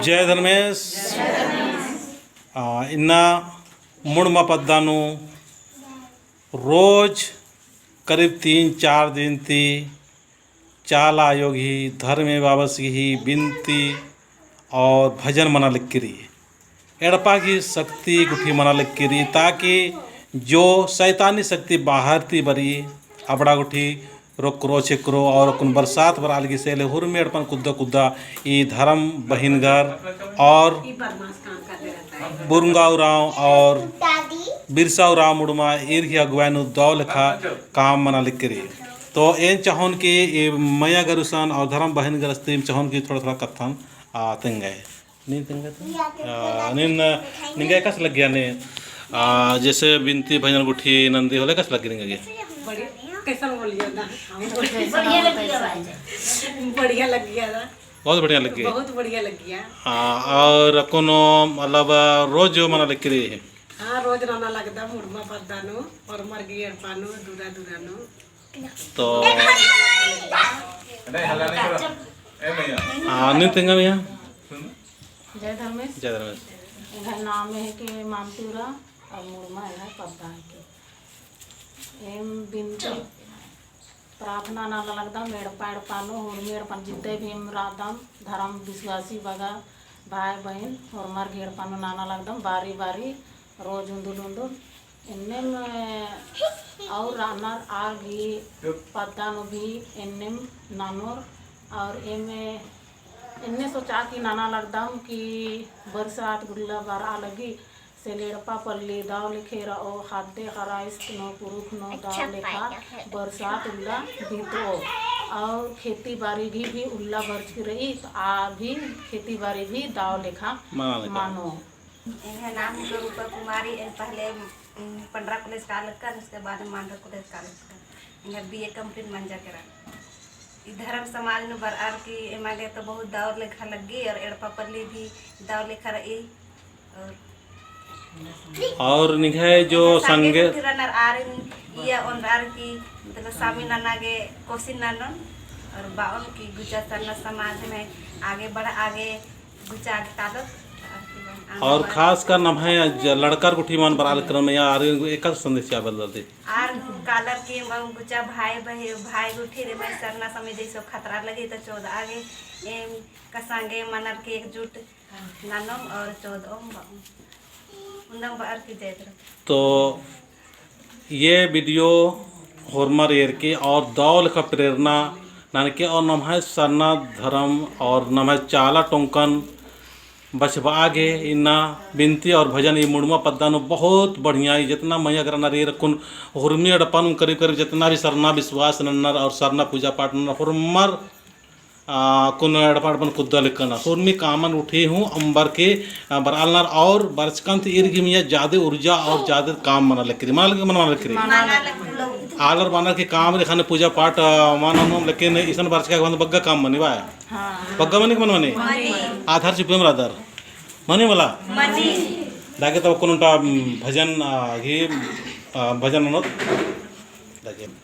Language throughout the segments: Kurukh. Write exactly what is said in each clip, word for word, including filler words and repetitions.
जय धर्मेस। आ, इन्ना मुड़मा पद्दा नू रोज करीब तीन चार दिन ती चाला आयो गही, धर्मे बाबस गही बिनती और भजन मना लगी रई। एड़पा गही शक्ति गुट्ठी मना लगी रई, ताकि जो शैतानी शक्ति बाहर ती बरई, अबड़ा गुट्ठी रोकरो छेकरो और अक्कुन बरसात बरआ लगी से ले हुरमी एड़पन कुद्दा कुद्दा ई धर्म बहिनगर और बुरंगा उराँव और बिरसा उराँव मुड़मा ईर गही अगुवाई नू दव लेखा काम मना लगी रई। तो एन चाहोन कि ई मइया गरुसन और धर्म बहिनगरस ती एन चाहोन कि थोड़ा थोड़ा कत्थन, आ, तेंगय। नीन तेंगय तो? आ, नीन, निंगा एकासे लग्गिया ने, आ, जैसे बिनती भजन गुट्ठी नंदी होले एकासे लग्गी निंगा गे? बढ़िया, कैसन बोलिया ना? बढ़िया लग्गिया। बढ़िया लग्गिया ना? बहुत बढ़िया लग्गी। बहुत बढ़िया लग्गिया। आ, और अक्कुन मतलब रोज मना लगी रई? हाँ, रोज नना लगदम मुड़मा पद्दा नू, होरमर गही एड़पा नू, दूरा दूरा नू। तो हाँ, नीन तेंगा मइया। जय धर्मेस। जय धर्मेस। एंग्है नामे हिके मामती उराँव और मुड़मा एंग्है पद्दा हिके। एम बिनती प्रार्थना नना लगदम एड़पा एड़पा नू, हुरमी एड़पा नू जितने भी एम रअदम धर्म विश्वासी बग्गे भाई बहिन, होरमर गही एड़पा नू नना लगदम बारी बारी रोज उन्दुल उन्दुल। एन्नेम और रअनर आर गही पद्दा नू भी एन्नेम ननोर और एम एन्ने सोचा कि नना लगदम कि बरसात उल्ला बरआ लगी, से ले एड़पा पल्ली दव लेखे रओ, ख़द्द ख़र्रासी नू, पुरुख नू दव लेखा बरसात उल्ला बीतओ। और खेती बारी गही भी उल्ला बरचकी रई, तो आ भी खेती बारी भी दव लेखा मनो। एंग्है नाम हिके रूपा कुमारी, एन पहले, उम, पंडरा कॉलेज कालकन, उसके बाद मांडर कॉलेज कालकन। एंग्है बीए complete मंजा केरा। ई धर्म समाज नू बरअर की एमा गे तो बहुत दव लेखा लग्गी और एड़पा पल्ली भी दव लेखा रई। और, और निंग्है जो संगे संगे रअनर आरिन इया ओनरअर की मतलब सामी नना गे कोसिस ननोन और बओन की गुचा सरना समाज में आगे बढ़ आगे गुचा कालोत। और खासकर नम्है ज-, लड़कर गुट्ठी मन बरआ लगनर मइया आर एकासे संदेश चिआ बेद्ददय। आर कालर की एम गुचा भाई बहि-, भाई गुट्ठी रे मइया सरना समय जैसो खतरा लगी तो चोदआ गे एम कसांगे मनर की एकजुट ननोम और चोदओम बओम। उन्दम बअर की जय धर्म। तो ये video होरमर एरके और दव लेखा प्रेरणा ननके और नम्है सरना धर्म और नम्है चाला टोंकन बछाबआ गे इन्ना बिनती और भजन ई मुड़मा पद्दा नू बहुत बढ़िया ई। जेतना मइया गही रअनर एरकुन हुरमी एड़पा नू करीब करीब जेतना भी सरना विश्वास नन्नर और सरना पूजा पाठ नन्नर होरमर आ, कुन एड़पा एड़पन कुद्दा लिक्कन। हुरमी कामन गुट्ठी हूँ अम्बर के, आ, बरआलनर और बरचकन ती ईर गही मइया जादे ऊर्जा और जादे काम मना लगी रई। मना लगी, मना लगी रई। आलर बअनर की काम रई ख़ने पूजा पाठ, आ, मना ननोम, लेकिन इसन बरचका के बाद बग्गे काम मनी बा। हाँ। बग्गे मनी के मल मनी? मनी। आधार चुपे मल आधार। मनी मला? मनी। दागे तब कुन ओन्टा, उम, भजन, आ, गही, आ, भजन ननोत। दागे।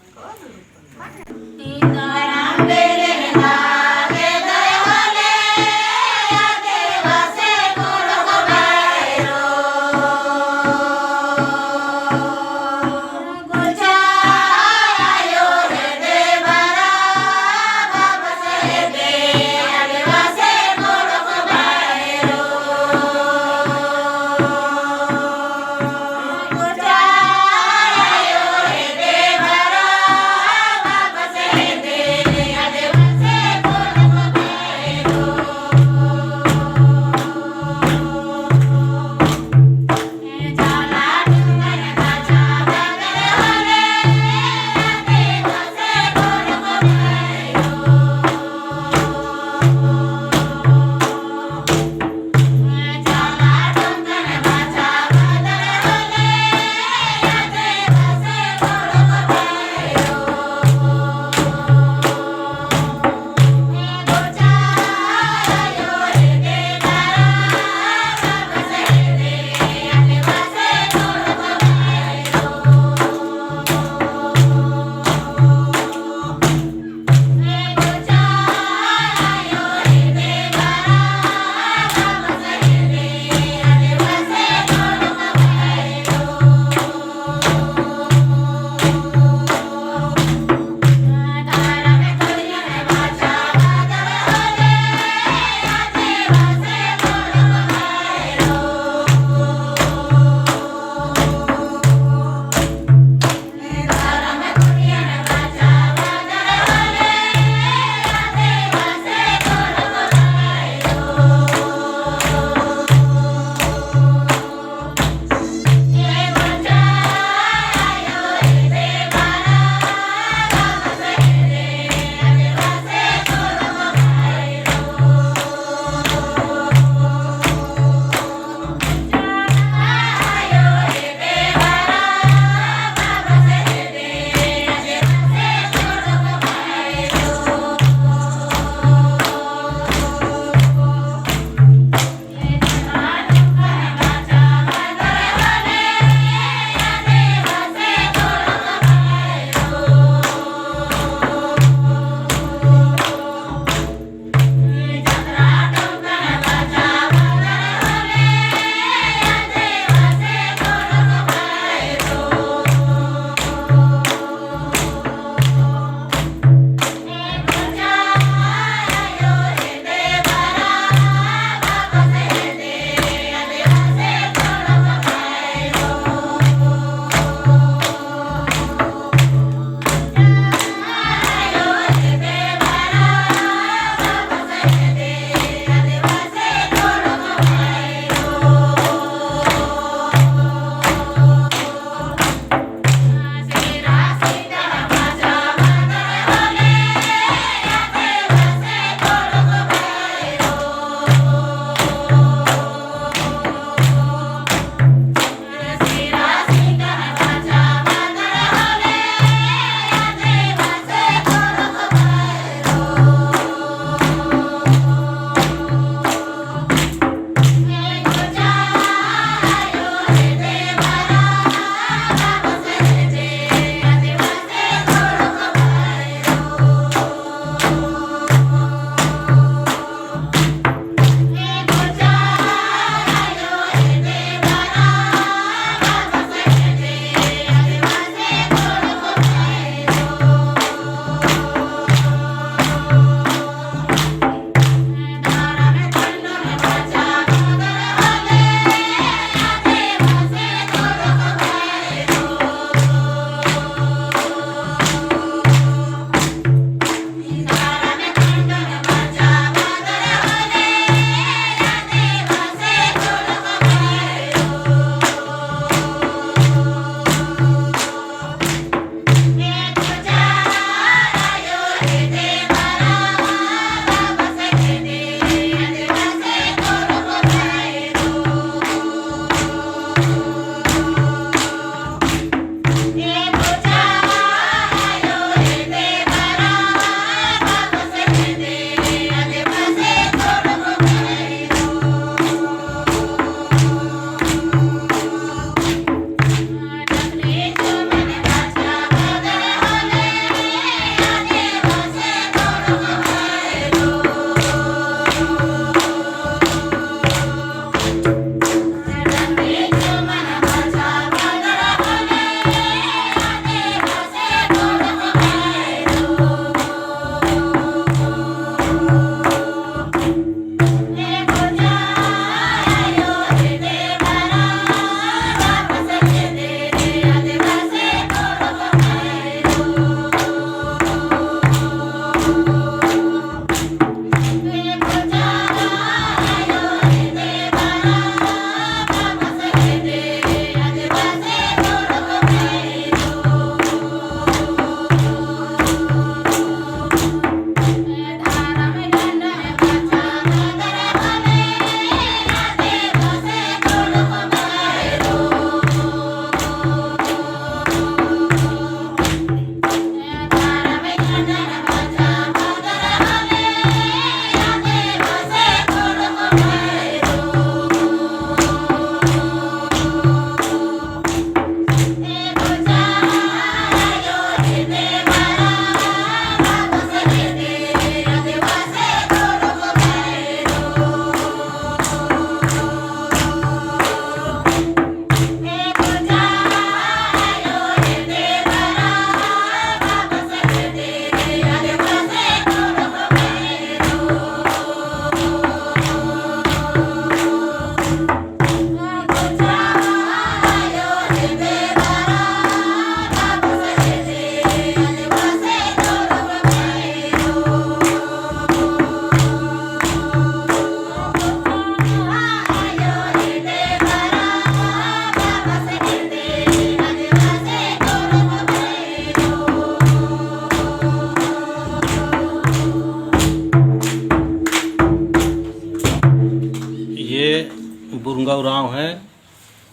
उराँव हैं,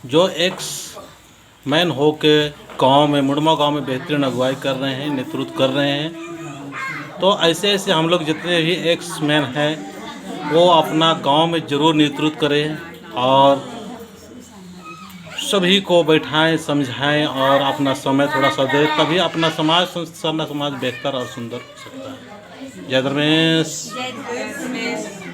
जो एक्स मैन होके गांव में, मुड़मा गांव में बेहतरीन अगुवाई कर रहे हैं, नेतृत्व कर रहे हैं। तो ऐसे ऐसे हम लोग जितने भी एक्स मैन हैं, वो अपना गांव में जरूर नेतृत्व करें और सभी को बैठाएं, समझाएं और अपना समय थोड़ा सा दें, तभी अपना समाज, संस्था, अपना समाज बेहतर और सुंदर हो सकता है। जय धर्मेश। जय धर्मेश।